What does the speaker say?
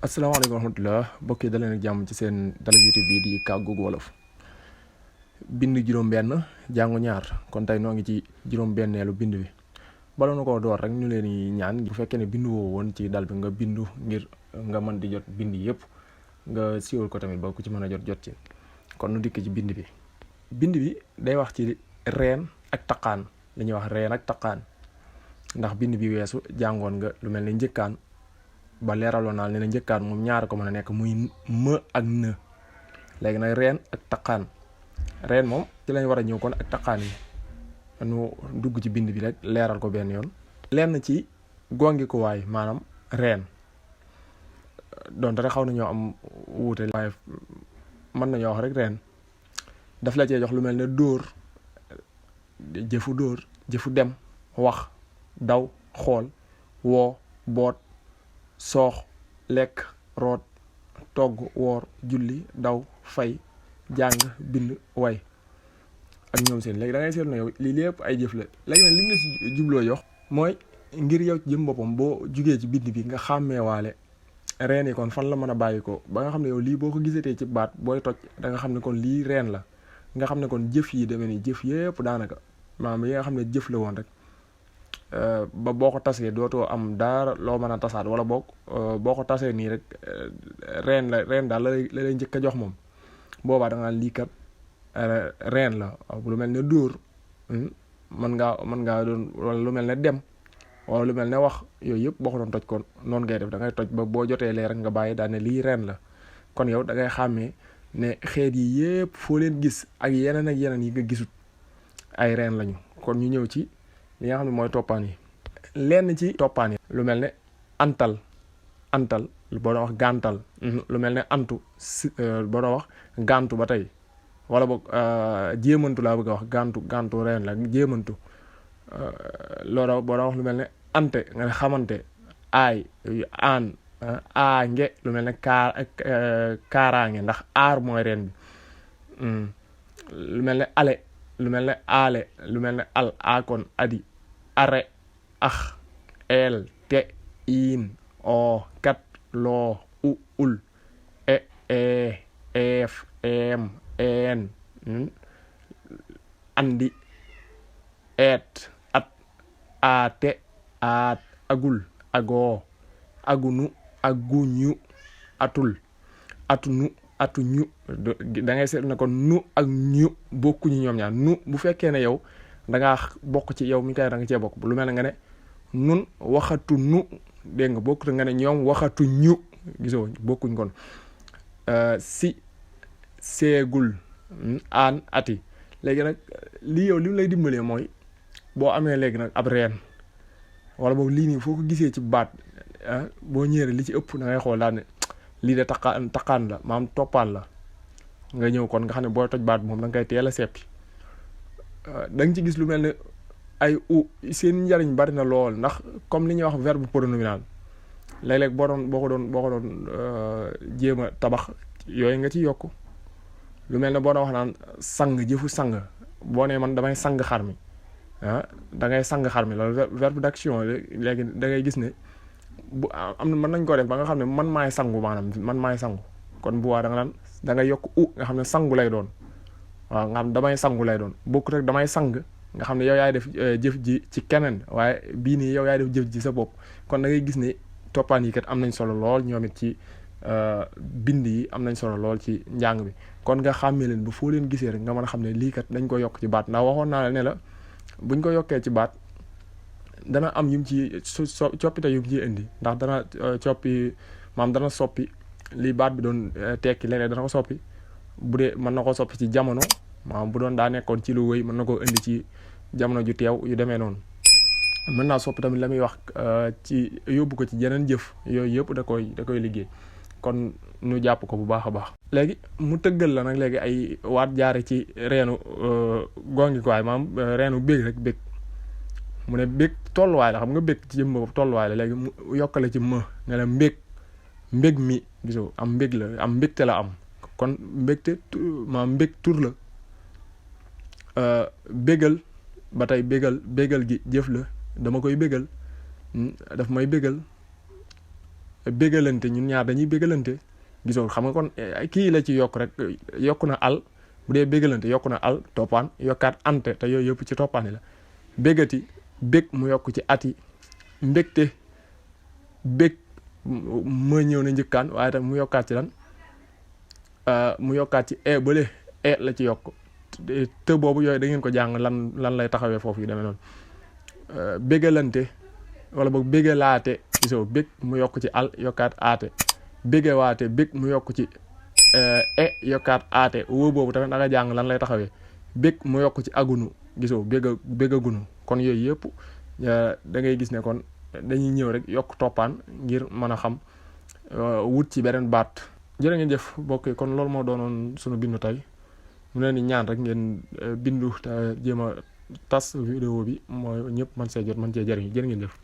asalaamaaleykum wa rahmatulah mbokk yi daleen ak jàmm ci seen dalu YouTube bii di Kàggug Wolof. bind juróom-benn jàngu ñaar kon tey noo ngi ci juróom-benneelu bind bi bala na koo door rek ñu leen di ñaan bu fekkee ne bindu woo woon ci dal bi nga bindu ngir nga mën di jot bind yëpp nga siiwal ko tamit ba ku ci mën a jot ci. kon nu dikk ci bind bi day wax ci reen ak taqaan li ñuy wax reen ak taqaan ndax bind bi weesu jàngoon nga lu mel ne njëkkaan. ba leeraloon naa ne na njëkkaan moom ñaar ko mën a nekk muy më ak në léegi nag reen ak taqaan reen moom ci lañ war a ñëw kon ak taqaan yi nu dugg ci bind bi rek leeral ko benn yoon. lenn ci gongi ko waay maanaam reen donte rek xaw nañoo am wuute waaye mën nañoo wax rek reen daf la cee jox lu mel ne dóor jëfu dem wax daw xool woo boot soox lekk root togg woor julli daw fay jàng bind way ak ñoom seen léegi da ngay seetlu na yow lii lépp ay jëf la léegi nag li mu la si jubloo jox mooy ngir yow jëm boppam boo jugee ci bind bi nga xàmmeewaale reen yi kon fan la mën a bàyyi ko ba nga xam ne yow lii boo ko gisatee ci baat booy toj da nga xam ne kon lii reen la nga xam ne kon jëf yi demee ni jëf yépp daanaka maanaam yi nga xam ne jëf la woon rek ba boo ko tasee dootoo am dara loo mën a tasaat wala boo ko tasee nii rek reen daal la lay njëkk a jox moom boobaa da nga lii kat reen la lu mel ne dóor mën ngaa doon wala lu mel ne dem wala lu mel ne wax yooyu yëpp boo ko doon toj kon noonu ngay def da ngay toj ba boo jotee lee rek nga bàyyi daal ne lii reen la kon yow da ngay xàmmee ne xeet yi yëpp foo leen gis ak yeneen yi nga gisut ay reen lañu kon ñu ñëw ci li nga xam ne mooy toppaan yi lenn ci toppaan yi lu mel ne antal boo doon wax gàntal lu mel ne antu boo doon wax gàntu ba tey wala boog jéemantu laa bëgg a wax gàntu reen la jéemantu loolu boo doon wax lu mel ne ante nga ne xamante aay aan aange lu mel ne kaaraange ndax aar mooy reen bi lu mel ne ale lu mel ne aale lu mel ne al akon adi are ax el te in o kat loo ul e eef em en andi eet at aate aat agul agoo agunu aguñu atul atunu atuñu da ngay seet ne kon nu ak ñu bokkuñu ñoom ñaar nu bu fekkee ne yow da ngaa bokk ci yow mi kay da nga cee bokk lu mel ne nga ne nun waxatu nu dégg nga bokkut nga ne ñoom waxatu ñu gisoo bokkuñ kon si seegul aan ati léegi nag lii yow li mu lay dimbalee mooy boo amee léegi nag ab reen wala boog lii nii foo ko gisee ci baat boo ñëwee li ci ëpp da ngay xool daal ne lii de taqaan la maam toppaan la nga ñëw kon nga xam ne booy toj baat moom da nga koy teel a seppi da nga ci gis lu mel ne ay seen njariñ bari na lool ndax comme li ñuy wax verbe pronominal léeg-léeg boo ko doon jéem a tabax yooyu nga ci yokk lu mel ne boo doon wax naan sang jëfu sang boo nee man damay sang xar mi da ngay sang xar mi loolu verbe d'action léegi da ngay gis ne bu am na mën nañ ko def ba nga xam ne man maay sangu kon bu waa da nga naan da nga yokk nga xam ne sangu lay doon waaw nga xam damay sangu lay doon bokkut rek damay sang nga xam ne yow yaay def jëf ji ci keneen waaye bii nii yow yaay def jëf ji sa bopp kon da ngay gis ne toppaan yi kat am nañ solo lool ñoom it ci bind yi am nañ solo lool ci njàng bi kon nga xàmmee leen bu foo leen gisee rek nga mën a xam ne lii kat dañ ko yokk ci baat ndax waxoon naa la ne la buñ ko yokkee ci baat dana am yum ci coppite yum ciy indi ndax dana dana soppi li baat bi doon tekki léeg-léeg dana ko soppi bu dee mën na ko soppi ci jamono maanaam bu doon daa nekkoon ci lu wéy mën na koo indi ci jamono ju teew yu demee noonu mën naa soppi tamit la muy wax ci yóbbu ko ci jeneen jëf yooyu yëpp da koy liggéey kon ñu jàpp ko bu baax a baax. léegi mu tëggal la nag léegi ay waat jaare ci reenu gongi ko waay maanaam reenu bég rek bég mu ne bég tolluwaay la xam nga bég ci jëm boobu tolluwaay la léegi mu yokkale ci ne la mbég mi gisoo am mbég la am mbégte la am kon mbégte maanaam mbég tur la bégal ba tey bégal gi jëf la dama koy bégal daf may bégal bégalante ñun ñaar dañuy bégalante gisoo xam nga kon kii la ci yokk rek yokk na al bu dee bégalante yokk na al toppaan yokkaat ante te yooyu yëpp ci toppaan yi la bégati bég mu yokk ci ati mbégte bég ma ñëw na njëkkaan waaye tam mu yokkaat ci lan mu yokkaat ci bële la ci yokk te boobu yooyu da ngeen ko jàng lan lay taxawee foofu yu demee noonu bégalante wala boog bégalaate gisoo bég mu yokk ci al yokkaat aate bégewaate bég mu yokk ci yokkaat aate woo boobu tamit da nga jàng lan lay taxawee bég mu yokk ci agunu gisoo bégagunu kon yooyu yëpp da ngay gis ne kon dañuy ñëw rek yokk toppaan ngir mën a xam wut ci beneen baat jërë ngeen jëf bokk kon loolu moo doonoon sunu bindu tey mu leen di ñaan rek ngeen bindu te jéem a tas vidéo bi mooy ñëpp man see jot man cee jëriñ jërë ngeen jëf